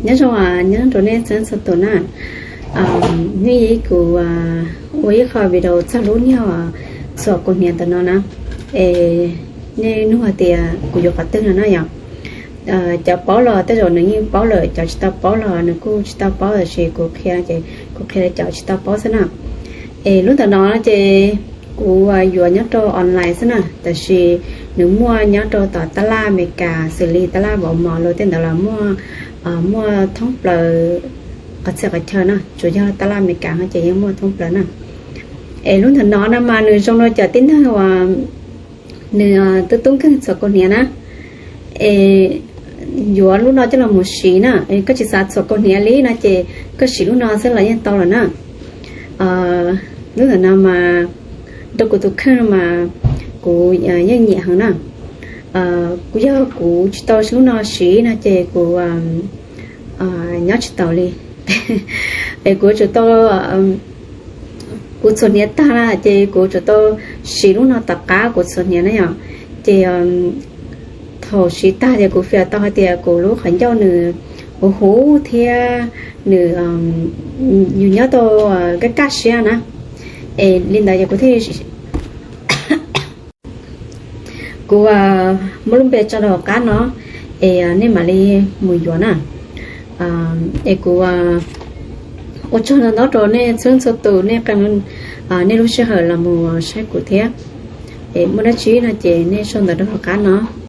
Nyob zoo, nyob zoo rau nej txhua txhua tus na. Hnub ib kuv ua ib qho video txog lub niag txhuam kaus hniav ntawm no na, es nej nug hais tias kuv yuav qhov twg no na yom. Cov paub los tej zaum nws yeej paub lawm, cov tsis tau paub los nws kuj tsis tau paub, tab sis kuv qhia ces kuv qhia rau cov tsis tau paub xwb na. Es lub ntawm no ces kuv yuav nyob rau online xwb na, tab sis nws muaj nyob rau tom tab laj Amelikas xws li tab laj Walmart los tej ntawd los muaj, muaj thoob plaws qhov txhia qhov chaw na, tsuas yog tab laj Amelikas ho ces yeej muaj thoob plaws na. Es lub ntawm no no mas nws zoo rau cov tib neeg uas nws twb tub nkeeg txhuam kaus hniav na, es yuav lub no coj los mus siv na. Koj tsis xav txhuam kaus hniav li no ces koj siv lub no xwb los yeej tau lawm na. Lub ntawm no mas rau kuv tus kheej no mas kuv yeej nyiam heev na. Kuv yog kuv tsis tau lub no siv no ces kuv nyob tsis taus li. Es kuv tsum tau, kuv txhuam hniav tag na ces kuv tsum tau siv lub no tom qab kuv txhuam hniav na yom. Ces thaum siv tag ces kuv fias tau hais tias kuv lub qhov ncauj nws huv huv thiab nws, yus nyob tau kaj kaj siab na. Es li ntawd ces kuv thiaj, kuv muab lub npe tso rau hauv qab no, es nej mam li mus yuav na. Es kuv ua tsaug ntau ntau rau nej txhua txhua tus nej, nej lub sij hawm los mus saib kuv thiab. Es muaj dab tsi no ces nej sau ntawv rau hauv qab no.